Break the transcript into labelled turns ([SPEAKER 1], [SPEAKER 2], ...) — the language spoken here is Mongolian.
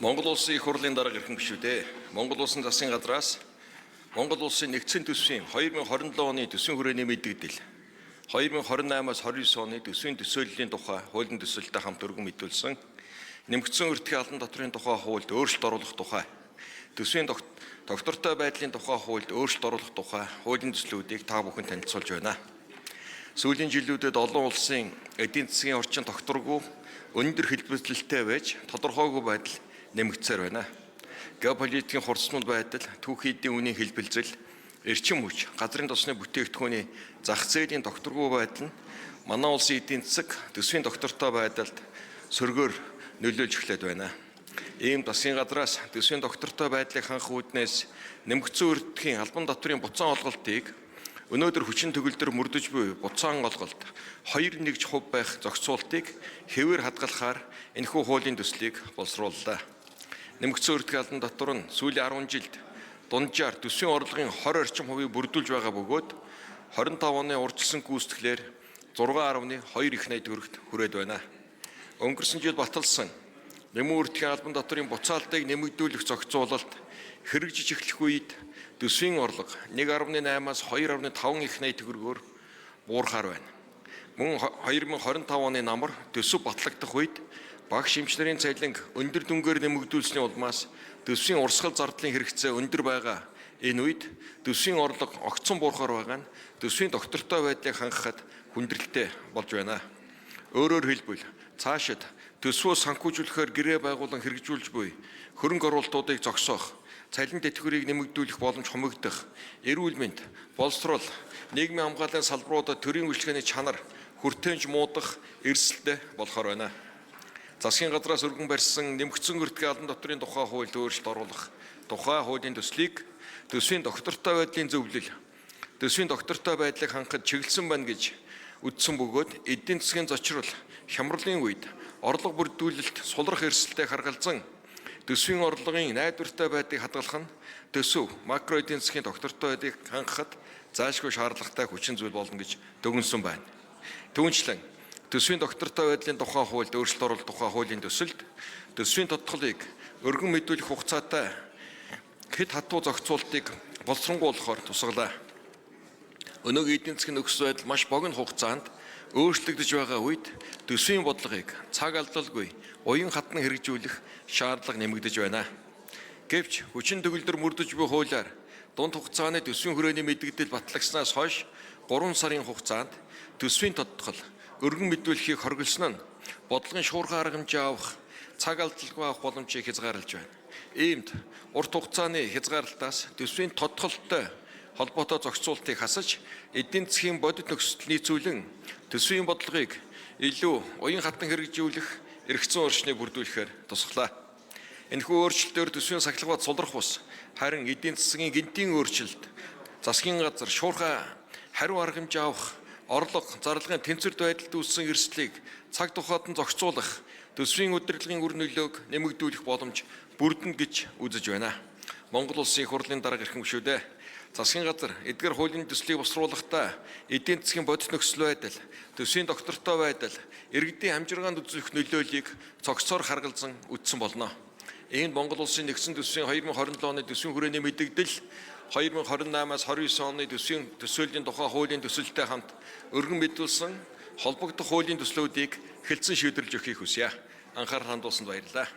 [SPEAKER 1] Монгол Улсын Их Хурлын дарга эрхэм гишүүд ээ. Монгол Улсын засгийн газраас Монгол Улсын нэгдсэн төсвийн 2027 оны төсвийн хүрээний мэдэгдэл 2028-аас 29 оны төсвийн төсөөллийн тухай хуулийн төсөлтэй хамт өргөн мэдүүлсэн нэмэгдсэн үрдгийн албан татврын тухай хуульд өөрчлөлт оруулах тухай төсвийн тогтвортой байдлын тухай хуульд өөрчлөлт оруулах тухай хуулийн төслүүдийг та бүхэн танилцуулж байна. Сүүлийн жилүүдэд олон улсын эдийн засгийн орчин тогтворгүй өндөр хэлбэлзэлтэй байж тодорхойгүй байдал нэмэгдсээр байна. Геополитикийн хурцсмал байдал, түүхий эдийн үнийн хэлбэлзэл, эрчим хүч, газрын тосны бүтээгдэхүүний зах зээлийн тогтворгүй байдал нь манай улсын эдийн засаг төсвийн тогтвортой байдалд сөргөөр нөлөөлж эхлээд байна. Ийм засгийн газраас төсвийн тогтвортой байдлыг хангах үүднээс нэмэгдсэн үрдгийн албан татврын буцаан олголтыг өнөөдөр хүчин төгөлдөр мөрдөж буй буцаан олголт 2.1% байх зохицуултыг хэвээр хадгалахаар энэхүү хуулийн төслийг боловсрууллаа. Нэмэгдсэн үрдгийн албан татвар нь сүүлийн 10 жилд дунджаар төсвийн орлогын 20 орчим хувийг бүрдүүлж байгаа бөгөөд 25 оны урьдчилсан гүйцэтгэлээр 6.2 их 80 төгрөгт хүрээд байна. Өнгөрсөн жил баталсан нэмэн үрдгийн албан татврын буцаалтыг нэмэгдүүлэх зохицуулалт хэрэгжиж эхлэх үед төсвийн орлого 1.8-аас 2.5 их 80 төгрөгөөр буурахаар байна. Мөн 2025 оны намар төсөв батлагдах үед багш эмч нарын цалинг өндөр дүнгээр нэмэгдүүлсэний улмаас төсвийн урсгал зардлын хэрэгцээ өндөр байгаа энэ үед төсвийн орлого огцон буурахаар байгаа нь төсвийн тогтвортой байдлыг хангахад хүндрэлтэй болж байна. Өөрөөр хэлбэл цаашид төсвөө санхүүжүүлэхээр гэрээ байгуулан хэрэгжүүлж буй хөрөнгө оруулалтуудыг зогсоох, цалин тэтгэврийг нэмэгдүүлэх боломж хумигдах, эрүүл мэнд, боловсрол, нийгмийн хамгааллын салбаруудад төрийн үйлчилгээний чанар хүртээмж муудах эрсдэлтэй болохоор байна. Засгийн газраас өргөн барьсан нэмэгдсэн үрдгийн албан татврын тухай хуульд өөрчлөлт оруулах тухай хуулийн төслийг төсвийн тогтвортой байдлын зөвлөл төсвийн тогтвортой байдлыг хангахад чиглэсэн байна гэж үздсэн бөгөөд эдийн засгийн зочрол хямралын үед орлого бүрдүүлэлт сулрах эрсдэлтэй харгалзан төсвийн орлогын найдвартай байдлыг хадгалах нь төсөв макро эдийн засгийн тогтвортой байдлыг хангахад заашгүй шаардлагатай хүчин зүйл болно гэж дүгнэсэн байна. Түүнчлэн төсвийн тогтвортой байдлын тухай хуульд өөрчлөлт оруулах тухай хуулийн төсөлд төсвийн тодтголыг өргөн мэдүүлэх хугацаатай хэд хатуу зохицуултыг боловсронгуйлахоор тусгалаа. Өнөөгийн эдийн засгийн нөхцөл байдал маш богино хугацаанд өөрчлөгдөж байгаа үед төсвийн бодлогыг цаг алдалгүй уян хатан хэрэгжүүлэх шаардлага нэмэгдэж байна. Гэвч хүчин төгөлдөр мөрдөж буй хуулиар дунд хугацааны төсвийн хүрээний мэдэгдэл батлагснаас хойш 3 сарын хугацаанд төсвийн тодтгол өргөн мэдүүлэхийг хоригдсон нь бодлогын шуурхай арга хэмжээ авах, цаг алдалгүй авах боломжийг хязгаарлаж байна. Иймд урт хугацааны хязгаарлалтаас төсвийн тодтголтой холбоотой зохицуултыг хасаж эдийн засгийн бодит нөхцөлд нийцүүлэн төсвийн бодлогыг илүү уян хатан хэрэгжүүлэх эрх зүйн орчныг бүрдүүлэхээр тусгалаа. Энэхүү өөрчлөлтөөр төсвийн сахилгабат сулрах бус харин эдийн засгийн гэнтийн өөрчлөлт засгийн газар шуурхай хариу арга хэмжээ авах, орлого зарлагын тэнцвэрт байдалд үүссэн эрсдлийг цаг тухайд нь зохицуулах, төсвийн удирдлагын үр нөлөөг нэмэгдүүлэх боломж бүрдэнэ гэж үзэж байна. Монгол Улсын Их Хурлын дарга эрхэм гишүүд ээ. Засгийн газар эдгээр хуулийн төслийг босруулахдаа эдийн засгийн бодит нөхцөл байдал, төсвийн тогтвортой байдал, иргэдийн амжиргаанд үзүүлэх нөлөөллийг цогцоор харгалзан үздсэн болно. Иймд Монгол Улсын нэгдсэн төсвийн 2027 оны төсвийн хүрээний мэдэгдэл 2028-аас 29 оны төсвийн төсөөллийн тухай хуулийн төсөлтэй хамт өргөн мэдүүлсэн холбогдох хуулийн төслүүдийг хэлцэн шийдвэрлэж өгөхийг хүсье. Анхаарал хандуулсанд баярлалаа.